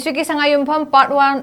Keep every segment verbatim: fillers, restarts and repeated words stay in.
ꯁꯤꯒꯤ ꯁꯉꯥꯏꯌꯨꯝꯐꯝ part one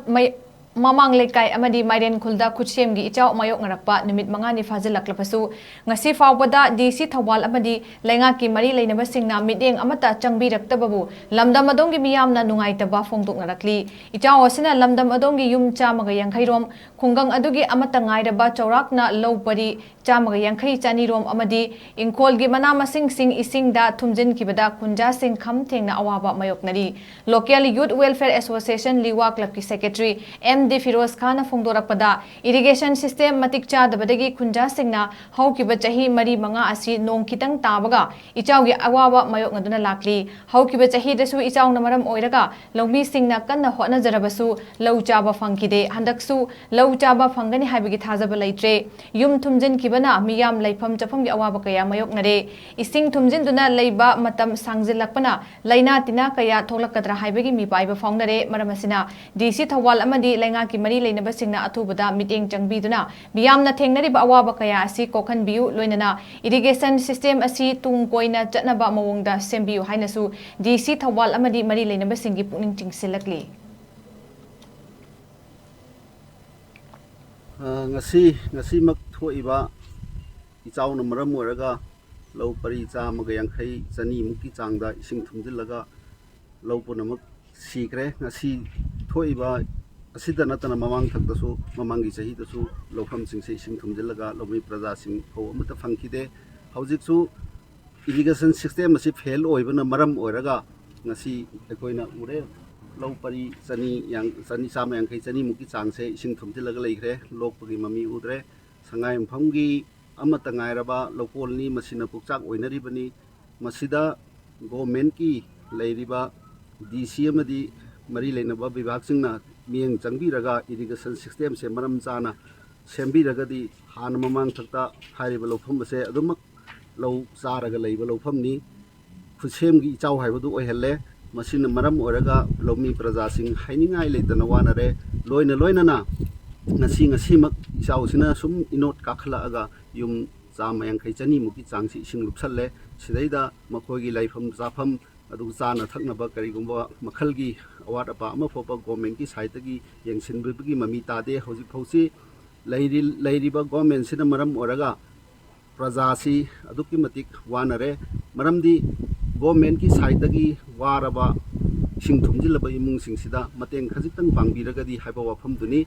ꯃꯃꯥꯡ ꯂꯩꯀꯥꯏ ꯑꯃꯗꯤ ꯃꯥꯏꯔꯦꯟ ꯈꯨꯜꯗ ꯈꯨꯠꯁꯦꯝꯒꯤ ꯏꯆꯥꯎ ꯃꯥꯌꯣꯛꯅꯔꯛꯄ ꯅꯨꯃꯤꯠ ꯃꯉꯥꯅꯤ ꯐꯥꯖꯤꯜꯂꯛꯂꯕꯁꯨ, ꯉꯁꯤ ꯐꯥꯎꯕꯗ ꯗꯤ ꯁꯤ ꯊꯧꯕꯥꯜ ꯑꯃꯗꯤ ꯂꯩꯉꯥꯛꯀꯤ ꯃꯔꯤ ꯂꯩꯅꯕꯁꯤꯡꯅ ꯃꯤꯠꯌꯦꯡ ꯑꯃꯠꯇ ꯆꯪꯕꯤꯔꯛꯇꯕꯕꯨ ꯂꯝꯗꯝ ꯑꯗꯣꯝꯒꯤ ꯃꯤꯌꯥꯝꯅ ꯅꯨꯡꯉꯥꯏꯇꯕ ꯐꯣꯡꯗꯣꯛꯅꯔꯛꯂꯤ꯫ ꯏꯆꯥꯎ ꯑꯁꯤꯅ ꯂꯝꯗꯝ ꯑꯗꯣꯝꯒꯤ ꯌꯨꯝ ꯆꯥꯝꯃꯒ ꯌꯥꯡꯈꯩ ꯔꯣꯝ, ꯈꯨꯡꯒꯪ ꯑꯗꯨꯒꯤ ꯑꯃꯠꯇ ꯉꯥꯏꯔꯕ ꯆꯥꯎꯔꯥꯛꯅ ꯂꯧ ꯄꯔꯤ ꯆꯥꯝꯃꯒ ꯌꯥꯡꯈꯩ ꯆꯅꯤ ꯔꯣꯝ ꯑꯃꯗꯤ ꯏꯪꯈꯣꯜꯒꯤ ꯃꯅꯥ ꯃꯁꯤꯡꯁꯤꯡ ꯏꯁꯤꯡꯗ ꯊꯨꯝꯖꯤꯟꯈꯤꯕꯗ ꯈꯨꯟꯖꯥꯁꯤꯡ ꯈꯝ ꯊꯦꯡꯅ ꯑꯋꯥꯕ ꯃꯥꯌꯣꯛꯅꯔꯤ꯫ Local Youth Welfare Association Liwa ꯀ꯭ꯂꯕꯀꯤ ꯁꯦꯀ꯭ꯔꯦꯇꯔꯤ ꯑꯦꯝ ꯗꯤ ꯐꯤꯔꯣꯖ ꯈꯥꯟꯅ ꯐꯣꯡꯗꯣꯔꯛꯄꯗ, ꯏꯔꯤꯒꯦꯁꯟ ꯁꯤꯁꯇꯦꯝ ꯃꯇꯤꯛ ꯆꯥꯗꯕꯗꯒꯤ ꯈꯨꯟꯖꯥꯁꯤꯡꯅ ꯍꯧꯈꯤꯕ ꯆꯍꯤ ꯃꯔꯤ ꯃꯉꯥ ꯑꯁꯤ ꯅꯣꯡ ꯈꯤꯇꯪ ꯇꯥꯕꯒ ꯏꯆꯥꯎꯒꯤ ꯑꯋꯥꯕ ꯃꯥꯌꯣꯛꯅꯗꯨꯅ ꯂꯥꯛꯂꯤ꯫ ꯍꯧꯈꯤꯕ ꯆꯍꯤꯗꯁꯨ ꯏꯆꯥꯎꯅ ꯃꯔꯝ ꯑꯣꯏꯔꯒ ꯂꯧꯃꯤꯁꯤꯡꯅ ꯀꯟꯅ ꯍꯣꯠꯅꯖꯔꯕꯁꯨ ꯂꯧ ꯆꯥꯕ ꯐꯪꯈꯤꯗꯦ꯫ ꯍꯟꯗꯛꯁꯨ ꯂꯧ ꯆꯥꯕ ꯐꯪꯒꯅꯤ ꯍꯥꯏꯕꯒꯤ ꯊꯥꯖꯕ ꯂꯩꯇ꯭ꯔꯦ꯫ ꯌꯨꯝ ꯊꯨꯝꯖꯤꯟꯈꯤꯕꯅ ꯃꯤꯌꯥꯝ ꯂꯩꯐꯝ ꯆꯥꯐꯝꯒꯤ ꯑꯋꯥꯕ ꯀꯌꯥ ꯃꯥꯌꯣꯛꯅꯔꯦ꯫ ꯏꯁꯤꯡ ꯊꯨꯝꯖꯤꯟꯗꯨꯅ ꯂꯩꯕ ꯃꯇꯝ ꯁꯥꯡꯖꯤꯜꯂꯛꯄꯅ ꯂꯥꯏꯅꯥ ꯇꯤꯟꯅꯥ ꯀꯌꯥ ꯊꯣꯛꯂꯛꯀꯗ꯭ꯔꯥ ꯍꯥꯏꯕꯒꯤ ꯃꯤꯄꯥꯏꯕ ꯐꯥꯎꯅꯔꯦ꯫ ꯃꯔꯝ ꯑꯁꯤꯅ ꯗꯤ ꯁꯤ ꯊꯧꯕꯥꯜ ꯑꯃꯗꯤ ꯂꯩꯉꯥꯛꯀꯤ ꯃꯔꯤ ꯂꯩꯅꯕꯁꯤꯡꯅ ꯑꯊꯨꯕꯗ ꯃꯤꯠꯌꯦꯡ ꯆꯪꯕꯤꯗꯨꯅ ꯃꯤꯌꯥꯝꯅ ꯊꯦꯡꯅꯔꯤꯕ ꯑꯋꯥꯕ ꯀꯌꯥ ꯑꯁꯤ ꯀꯣꯛꯍꯟꯕꯤꯌꯨ, ꯂꯣꯏꯅꯅ ꯏꯔꯤꯒꯦꯁꯟ ꯁꯤꯁꯇꯦꯝ ꯑꯁꯤ ꯇꯨꯡ ꯀꯣꯏꯅ ꯆꯠꯅꯕ ꯃꯑꯣꯡꯗ ꯁꯦꯝꯕꯤꯌꯨ ꯍꯥꯏꯅꯁꯨ ꯗꯤ ꯁꯤ ꯊꯧꯕꯥꯜ ꯑꯃꯗꯤ ꯃꯔꯤ ꯂꯩꯅꯕꯁꯤꯡꯒꯤ ꯄꯨꯛꯅꯤꯡ ꯆꯤꯡꯁꯤꯜꯂꯛꯂꯤ꯫ ꯑ, ꯉꯁꯤ, ꯉꯁꯤꯃꯛ ꯊꯣꯛꯏꯕ ꯏꯆꯥꯎꯅ ꯃꯔꯝ ꯑꯣꯏꯔꯒ ꯂꯧ ꯄꯔꯤ ꯆꯥꯝꯃꯒ ꯌꯥꯡꯈꯩ, ꯆꯅꯤꯃꯨꯛꯀꯤ ꯆꯥꯡꯗ ꯏꯁꯤꯡ ꯊꯨꯝꯖꯤꯜꯂꯒ ꯂꯧ ꯄꯨꯝꯅꯃꯛ ꯁꯤꯈ꯭ꯔꯦ꯫ ꯉꯁꯤ ꯊꯣꯛꯏꯕ ꯑꯁꯤꯗ ꯅꯠꯇꯅ ꯃꯃꯥꯡ ꯊꯛꯇꯁꯨ, ꯃꯃꯥꯡꯒꯤ ꯆꯍꯤꯗꯁꯨ ꯂꯧꯐꯝꯁꯤꯡꯁꯦ ꯏꯁꯤꯡ ꯊꯨꯝꯖꯤꯜꯂꯒ ꯂꯧꯃꯤ ꯄ꯭ꯔꯖꯥꯁꯤꯡ ꯐꯧ ꯑꯃꯠꯇ ꯐꯪꯈꯤꯗꯦ꯫ ꯍꯧꯖꯤꯛꯁꯨ ꯏꯔꯤꯒꯦꯁꯟ ꯁꯤꯁꯇꯦꯝ ꯑꯁꯤ ꯐꯦꯜ ꯑꯣꯏꯕꯅ ꯃꯔꯝ ꯑꯣꯏꯔꯒ ꯉꯁꯤ ꯑꯩꯈꯣꯏꯅ ꯎꯔꯦ, ꯂꯧ ꯄꯔꯤ ꯆꯅꯤ ꯌꯥꯡ-, ꯆꯅꯤ, ꯆꯥꯝꯃ ꯌꯥꯡꯈꯩ, ꯆꯅꯤꯃꯨꯛꯀꯤ ꯆꯥꯡꯁꯦ ꯏꯁꯤꯡ ꯊꯨꯝꯖꯤꯜꯂꯒ ꯂꯩꯈ꯭ꯔꯦ, ꯂꯣꯛꯄꯒꯤ ꯃꯃꯤ ꯎꯗ꯭ꯔꯦ꯫ ꯁꯉꯥꯏꯌꯨꯝꯐꯝꯒꯤ ꯑꯃꯠꯇ ꯉꯥꯏꯔꯕ ꯂꯧꯀꯣꯜꯅꯤ, ꯃꯁꯤꯅ ꯄꯨꯛꯆꯥꯛ ꯑꯣꯏꯅꯔꯤꯕꯅꯤ꯫ ꯃꯁꯤꯗ ꯒꯣꯔꯃꯦꯟꯠꯀꯤ ꯂꯩꯔꯤꯕ ꯗꯤ ꯁꯤ ꯑꯃꯗꯤ ꯃꯔꯤ ꯂꯩꯅꯕ ꯕꯤꯚꯥꯒꯁꯤꯡꯅ ꯃꯤꯠꯌꯦꯡ ꯆꯪꯕꯤꯔꯒ ꯏꯔꯤꯒꯦꯁꯟ ꯁꯤꯁꯇꯦꯝꯁꯦ ꯃꯔꯝ ꯆꯥꯅ ꯁꯦꯝꯕꯤꯔꯒꯗꯤ ꯍꯥꯟꯅ ꯃꯃꯥꯡ ꯊꯛꯇ ꯍꯥꯏꯔꯤꯕ ꯂꯧꯐꯝ ꯑꯁꯦ ꯑꯗꯨꯃꯛ ꯂꯧ ꯆꯥꯔꯒ ꯂꯩꯕ ꯂꯧꯐꯝꯅꯤ꯫ ꯈꯨꯠꯁꯦꯝꯒꯤ ꯏꯆꯥꯎ ꯍꯥꯏꯕꯗꯨ ꯑꯣꯏꯍꯜꯂꯦ꯫ ꯃꯁꯤꯅ ꯃꯔꯝ ꯑꯣꯏꯔꯒ ꯂꯧꯃꯤ ꯄ꯭ꯔꯖꯥꯁꯤꯡ ꯍꯥꯏꯅꯤꯡꯉꯥꯏ ꯂꯩꯇꯅ ꯋꯥꯅꯔꯦ꯫ ꯂꯣꯏꯅ ꯂꯣꯏꯅꯅ ꯉꯁꯤ, ꯉꯁꯤꯃꯛ ꯏꯆꯥꯎꯁꯤꯅ ꯁꯨꯝ ꯏꯅꯣꯠ ꯀꯥꯈꯠꯂꯛꯑꯒ ꯌꯨꯝ ꯆꯥꯝꯃ ꯌꯥꯡꯈꯩ, ꯆꯅꯤꯃꯨꯛꯀꯤ ꯆꯥꯡꯁꯤ ꯏꯁꯤꯡ ꯂꯨꯞꯁꯜꯂꯦ꯫ ꯁꯤꯗꯩꯗ ꯃꯈꯣꯏꯒꯤ ꯂꯩꯐꯝ ꯆꯥꯐꯝ, ꯑꯗꯨꯒ ꯆꯥꯅ ꯊꯛꯅꯕ ꯀꯔꯤꯒꯨꯝꯕ ꯃꯈꯜꯒꯤ ꯑꯋꯥꯠ ꯑꯄꯥ ꯑꯃ ꯐꯥꯎꯕ ꯒꯣꯔꯃꯦꯟꯒꯤ ꯁꯥꯏꯠꯇꯒꯤ ꯌꯦꯡꯁꯤꯟꯕꯤꯕꯒꯤ ꯃꯃꯤ ꯇꯥꯗꯦ꯫ ꯍꯧꯖꯤꯛ ꯐꯥꯎꯁꯤ ꯂꯩꯔꯤ-, ꯂꯩꯔꯤꯕ ꯒꯣꯔꯃꯦꯟꯁꯤꯅ ꯃꯔꯝ ꯑꯣꯏꯔꯒ ꯄ꯭ꯔꯖꯥꯁꯤ ꯑꯗꯨꯛꯀꯤ ꯃꯇꯤꯛ ꯋꯥꯅꯔꯦ꯫ ꯃꯔꯝꯗꯤ ꯒꯣꯔꯃꯦꯟꯒꯤ ꯁꯥꯏꯠꯇꯒꯤ ꯋꯥꯔꯕ, ꯏꯁꯤꯡ ꯊꯨꯝꯖꯤꯜꯂꯕ ꯏꯃꯨꯡꯁꯤꯡꯁꯤꯗ ꯃꯇꯦꯡ ꯈꯖꯤꯛꯇꯪ ꯄꯥꯡꯕꯤꯔꯒꯗꯤ ꯍꯥꯏꯕ ꯋꯥꯐꯝꯗꯨꯅꯤ꯫